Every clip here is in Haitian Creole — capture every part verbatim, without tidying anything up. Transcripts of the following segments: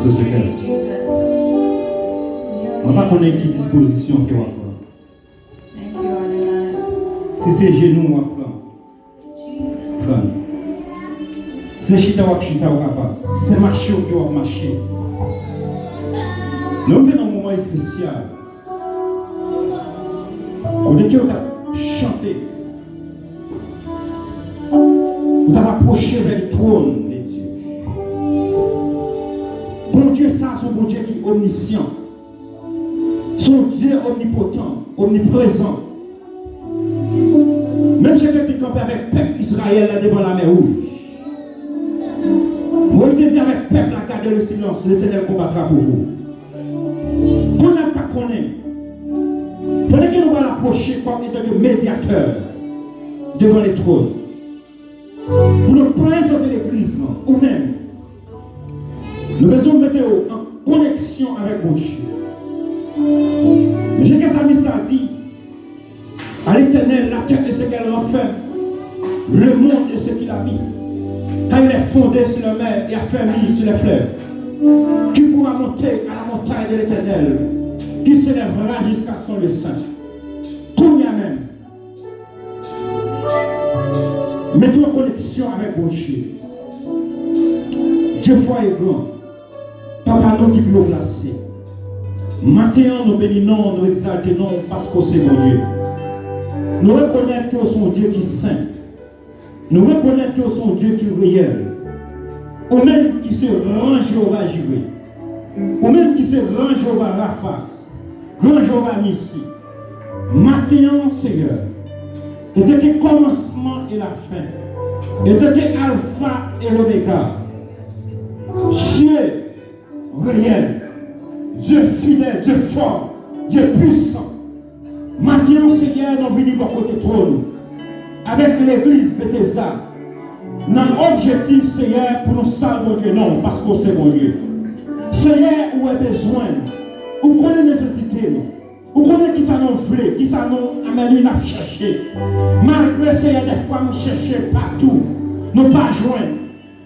Sou sekè. Mwen pa konnen ki dispozisyon ke w ap pran. Si se jenou w ap pran, pran. Si se chita w ap chita, ou kapab. Si se mache w ke w ap mache. Nou rive nan yon moman espesyal. Kote ke w t ap chante. Ou t ap apwoche vè le trône de Dieu. Bondye sa, se yon Bondye ki omnisyan. Se yon Dye omnipotan, omniprezan. Menm jan ke l te kanpe avèk pèp Izrayèl la devan Lamè Wouj. Moyiz te di avèk pèp la, gardez le silence, l'Éternel combattra pour vous. Kounye a pa konnen. Pandan ke nou pral apwoche kòm etanke medyatè devan le trône, pou nou prezante legliz lan, ou menm, nou bezwen mete w an koneksyon avèk Bondye. Men jan ke salmis la di, à l'Éternel la terre et ce qu'elle renferme, le monde et ce qu'il habite. Car il est fondé sur la mer et affermi sur les fleuves. Qui pourra monter à la montagne de l'Éternel, qui s'élèvera jusqu'à son lieu saint. Kounye a menm, mete w an koneksyon avèk Bondye. Dieu fort et grand. Papa nou ki pi wo plase. Maten an, nou beni non w, nou egzalte non w, paske w se Bondye. Nou rekonèt ke w se yon Dye ki sen. Nou rekonèt ke w se yon Dye ki reyèl. Ou menm ki se gran Jewova Jire. Ou menm ki se gran Jewova Rafa. Gran Jewova Nisi, maten an, Seyè, etanke kòmansman e lafen, etanke Alfa e Lomega, Dye reyèl, Dye fidèl, Dye fò, Dye pwisan, maten an, Seyè, nou vini bò kote twòn ou. Avèk legliz Betesda, nan objektif, Seyè, pou nou sal Bondye non w, paske w se Bondye. Seyè, ou wè bezwen n, ou konnen nesesite nou, ou konnen kisa nou vle, kisa nou, amèn, wi, n ap chèche. Malgre, Seyè, dèfwa nou chèche patou, nou pa jwenn.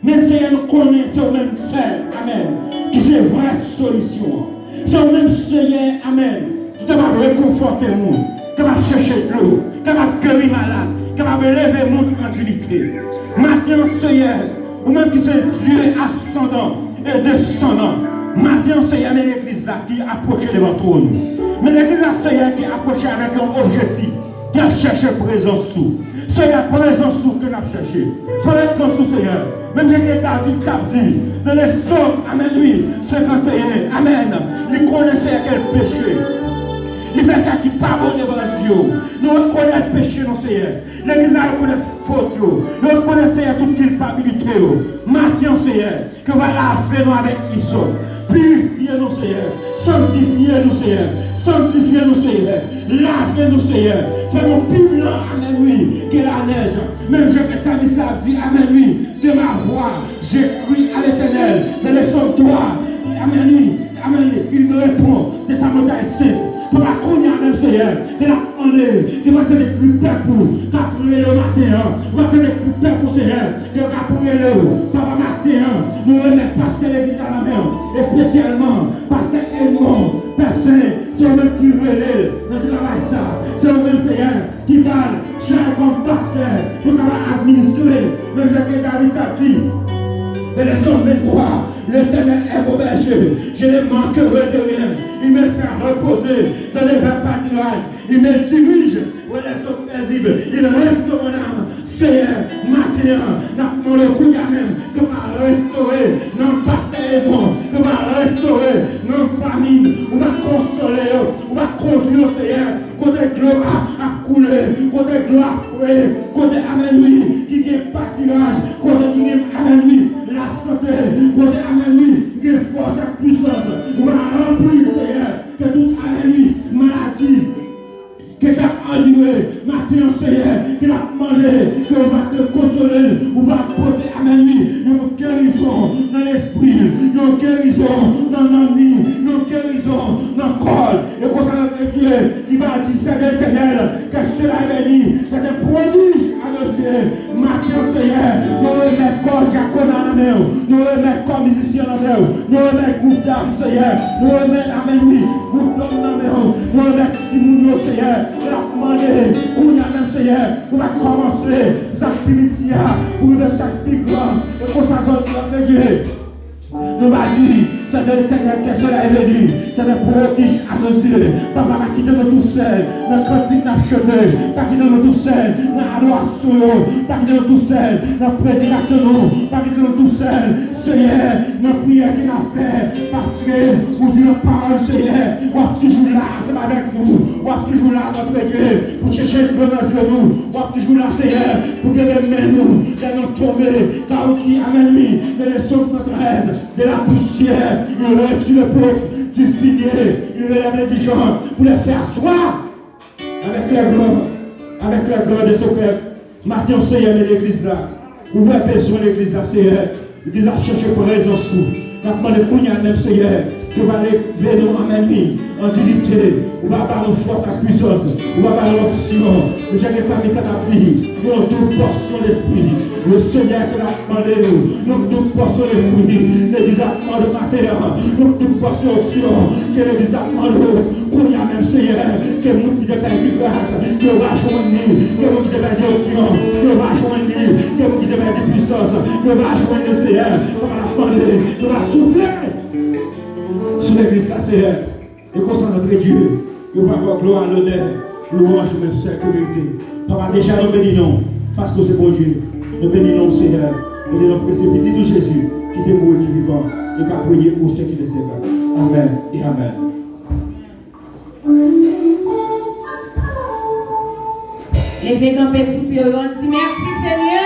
Men, Seyè, nou konnen se ou menm sèl, amèn, ki se vrè solisyon an. Se ou menm, Seyè, amèn, ki kapab rekonfòte moun, kapab chèche dlo, kapab geri malad, kapab leve moun an dilite. Maten an, Seyè, ou menm ki se Dye asandan e desandan, maten an, Seyè, men legliz la ki apwoche devan twòn ou. Men legliz la, Seyè, ki apwoche avèk yon objektif, ki ap chèche prezans ou. Seyè, prezans ou ke n ap chèche. Prezans ou, Seyè. Menm jan ke David t ap di nan Lesòm, amèn, wi, senkanteyen, amèn, li konnen, Seyè, ke l peche. Li fè sa ki pa bon devan zye w. Nou rekonèt peche nou, Seyè. Legliz la rekonèt fot yo. Yo rekonèt, Seyè, tout kilpabilite yo. Maten an, Seyè, ke w va lave nou avèk izòp. Pirifye nou, Seyè. Sanktifye nou, Seyè. Sanktifye nou, Seyè. Lave nou, Seyè. Fè nou pi blan, amèn, wi, ke lanèj. Menm jan ke salmis la ap di, amèn, wi, de ma voix, j'écris à l'Éternel. Nan Lesòm twa, amèn, wi, amèn, il me répond de sa montagne sainte. Papa, kounye a menm, Seyè, ke n ap mande, ke w va tande kri pèp ou k ap rele w maten an. W va tande kri pèp ou, Seyè, ke w ap rele w. Papa, maten an, nou remèt pastè legliz la nan men w, espesyalman pastè Edmond, Pè Sen, se ou menm ki rele l nan travay sa. Se ou menm, Seyè, ki ba l chay kòm pastè pou l kapab administre, menm jan ke David t ap di, nan Lesòm venntwa, l'Éternel est mon berger, je ne manquerai de rien. Il me fait reposer dans les verts pâturages. Il me dirige vers les eaux paisibles. Il restaure mon âme. Seyè, maten an, n ap mande w kounye a menm, ke w va restore nanm pastè Edmond, ke w va restore nanm fanmi, ou va konsole yo, ou va kondui yo, Seyè, kote dlo a ap koule, kote dlo a fre, kote, amèn, wi, ki gen patiraj, kote ki gen, amèn, wi, lasante, kote, amèn, wi, ki gen fòs ak pwisans, ou va ranpli, Seyè, ke tout, amèn, wi, maladi ke l t ap andire maten an, Seyè, ke l ap mande, ke w va te konsole l, ou va pote, amèn, wi, yon gerizon nan lespri l, yon gerizon nan nanm li, yon gerizon nan kò l. E konsa, Dye, li va di, c'est de l'Éternel que cela est venu, c'est un prodige à nos yeux. Maten an, Seyè, nou remèt kò dyakona nan men w. Nou remèt kò mizisyen nan men w. Nou remèt gwoup dam, Seyè. Nou remèt, amèn, wi, gwoup dòm nan men w. Nou remèt timoun yo, Seyè. E n ap mande, kounye a menm, Seyè, pou w va kòmanse sa k pi piti a, pou rive sa k pi gran. E konsa, zòt, Seyè. Nou va di, c'est de l'Éternel qu'est cela est venu, c'est des prodiges à nos yeux. Papa, pa kite nou tou sèl nan kantik n ap chante, pa kite nou tou sèl nan adorasyon yo, pa kite nou tou sèl nan predikasyon nou, pa kite nou tou sèl, Seyè, nan priyè ke n ap fè, paske ou di nan pawòl, Seyè, w ap toujou la ansanm avèk nou, w ap toujou la, notre Dieu, pou chèche dlo nan zye nou, w ap toujou la, Seyè, pou te renmen nou lè nou tonbe, car ou dis, amèn, wi, nan le psaume cent treize, de la poussière, il retire le pauvre du fumier, il relève l'indigent pour les faire asseoir avec les grands, avec les grands de son peuple. Maten an, Seyè, men legliz la. Ou wè bezwen legliz la, Seyè. Legliz ap chèche prezans ou. N ap mande kounye a menm, Seyè, ke w va leve nou, amèn, wi, an dinite. Ou va ba nou fòs ak pwisans. Ou va ba nou onksyon. Jan ke salmis la t ap di, yon doub pòsyon lespri. Le Seyè ke n ap mande nou, yon doub pòsyon lespri. Legliz ap mande maten an, yon doub pòsyon onksyon. Ke legliz ap mande kounye a menm, Seyè, ke moun ki te pèdi gras, yo rajwenn li. Ke moun ki te pèdi onksyon, yo rajwenn li. Ke moun ki te pèdi pwisans, yo rajwenn li, Seyè. Papa, n ap mande, yo va soufle sou legliz la, Seyè. E konsa, notre Dieu, yo va ba w glwa, lonè, lwanj ou menm sèl ke merite. Papa, deja nou beni non w, paske w se Bondye. Nou beni non w, Seyè. Beni non w, prese Pitit ou Jezi, ki te mouri, ki vivan, e k ap renye o syèk dè syèk. Amèn e amèn. Leve kanpe sou pye w, di mèsi, Senyè.